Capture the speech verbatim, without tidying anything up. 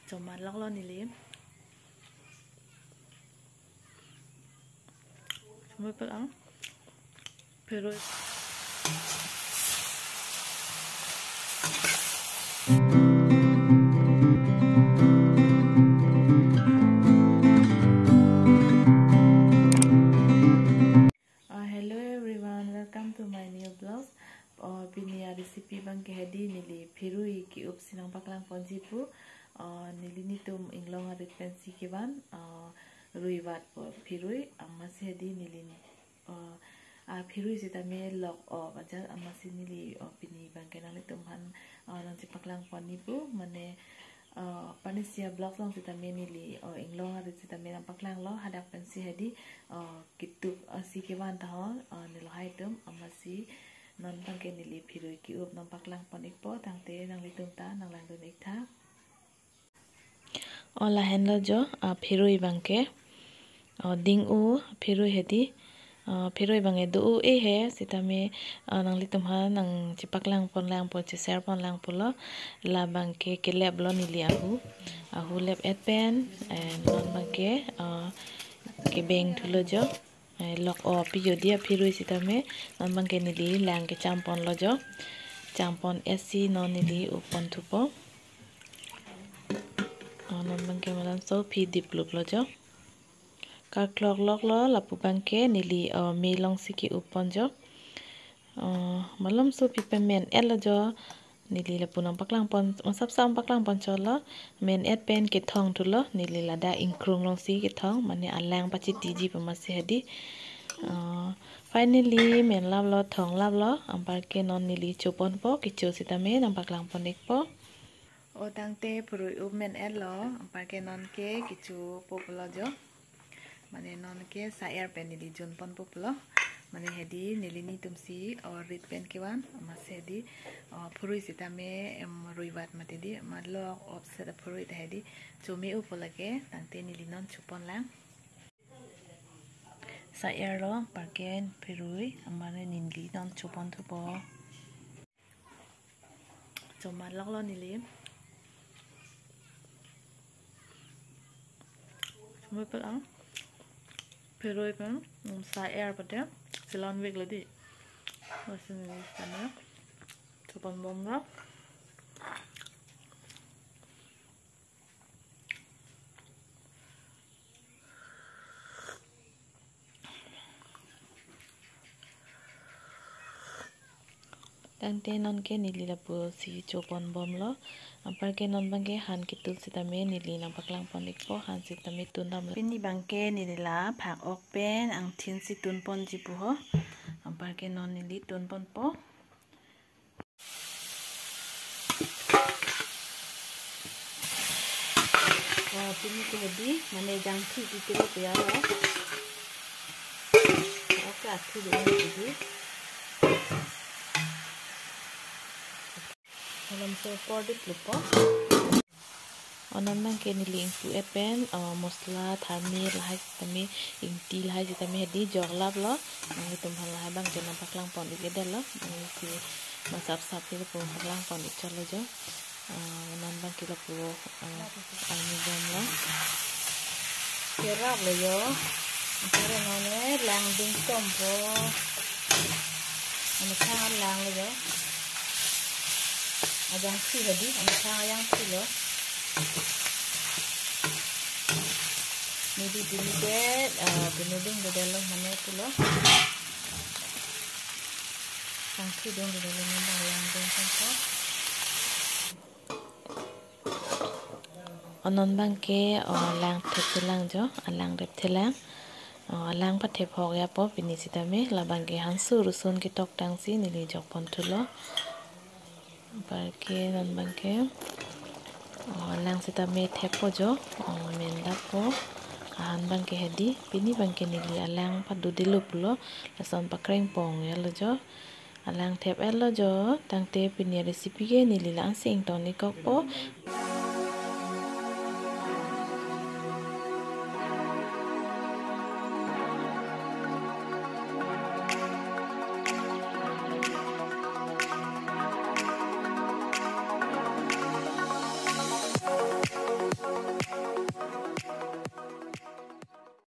Choman loklo neli. Chomai pelang. Phirui. Uh, hello everyone, welcome to my new vlogs. Uh, pini a recipe abangke hedi neli phirui ke-up si nangpaklang ponji pu. Uh, neli nitum inglong arit pensi kevan, uh, ruivatpo phirui, amatsi hedi neli, uh, a phirui sitame lok-o ajat, amatsi neli, uh, pini abangke nanglitum aphan, uh, nangchepaklang ponji pu, mane, uh, panisia vlogs along sitame neli, uh, inglong arit sitame nangpaklanglo, hadak pensi hedi, uh, ketup, uh, si kevan tahai, uh, neli lahai atum, amatsi non abangke neli phirui ke-up nangpaklang pon-ikpo, tangte nanglitum ta nanglangdun-ik tha. O lahenlo jo, uh, phirui abangke. O ding-u phirui hedi. Uh, phirui abangke do-u-e he, sitame, uh, nanglitum aphan nangchepaklang ponlang pu, che-share ponlang pulo. La abangke keleplo neli ahu. Ahu lep-et pen, eh, non abangke, uh, kebeng thulo jo. Eh, lok-o pi jodi a phirui sitame, non abangke neli lang kecham ponlo jo. Cham pon-et si non neli up pon thupo. Oh, non abangke malomso pi dipluplo jo. Karklok loklo lapu abangke neli, oh, me alongsi ke-up pon jo. Oh, malomso pi pemen-etlo jo. Neli lapu nangpaklang pon, masap sam paklang pon chotlo. Men-et pen kethong thulo. Neli ladak ingkrung alongsi kethong, mane alang pachitiji pu amatsi hedi. Uh, finally, menlaplo, thonglaplo. Anparke non neli cho ponpo, kecho sitame nangpaklang pon-ikpo. O tangte phirui up men-etlo, anparke nonke kechopo pulo jo. Mane nonke sa-er pen neli jun ponpo pulo. Mane hedi neli nitumsi o rit pen kevan, amatsi hedi, o phirui sitame, em, ruivat mati di, amat lok-o apset a phirui ta hedi, chome-u pu lake, tangte neli non cho ponlang. Sa-erlo, anparke phirui, mane neli non cho pon thupo. Choman loklo neli. Chomai pelang. Phirui pen, um, sa-er pute, chelon veklo di. Amatsi neli sitame cho pon bomlo. Tangte nonke neli lapusi cho pon bomlo. Anparke non abangke han ketun sitame neli nangpaklang pon-ikpo, han sitame tun damlo. Pini abangke neli la phak-ok pen angthin si tun ponji pu ho. Anparke non neli tun ponpo. Oh, pini ke hedi, mane jangthu titilo piyalo. Oke, athu dulu hedi. Malomso por diplupo. O non abangke neli ingpu-et pen, o, mosla, tharmit, lahai sitame, ingti lahai sitame hedi joklaplo. Nanglitum aphan lahai abangke nangpaklang pon-ik-edetlo. Nanglisi masap sap ke lapu paklang pon-ik chotlo jo. O, non abangke lapu, o, arni bomlo. Keraplo jo. Anparke non ne lang ding tompo. Amethang langlo jo. Ajangthu hedi, amethang ajangthulo. Neli dili det, ah, pini dungdedetlo mane pulo. Jangthu dungdedetlo mane lang ding tompo. O non abangke, o, lang thepthelang jo, alang thepthelang. O, alang pathep hok yapo pini sitame, labangke hansu rusun ketoktangsi neli jok pon thulo. Anparke non abangke, o, alang sitame theppo jo, o, mendapo. Ahan abangke hedi, pini abangke neli alang padodelo pulo, lason pakreng pon-iklo jo. Alang thep-etlo jo, tangte pini recipe ke neli la-ansi ington-ikkokpo.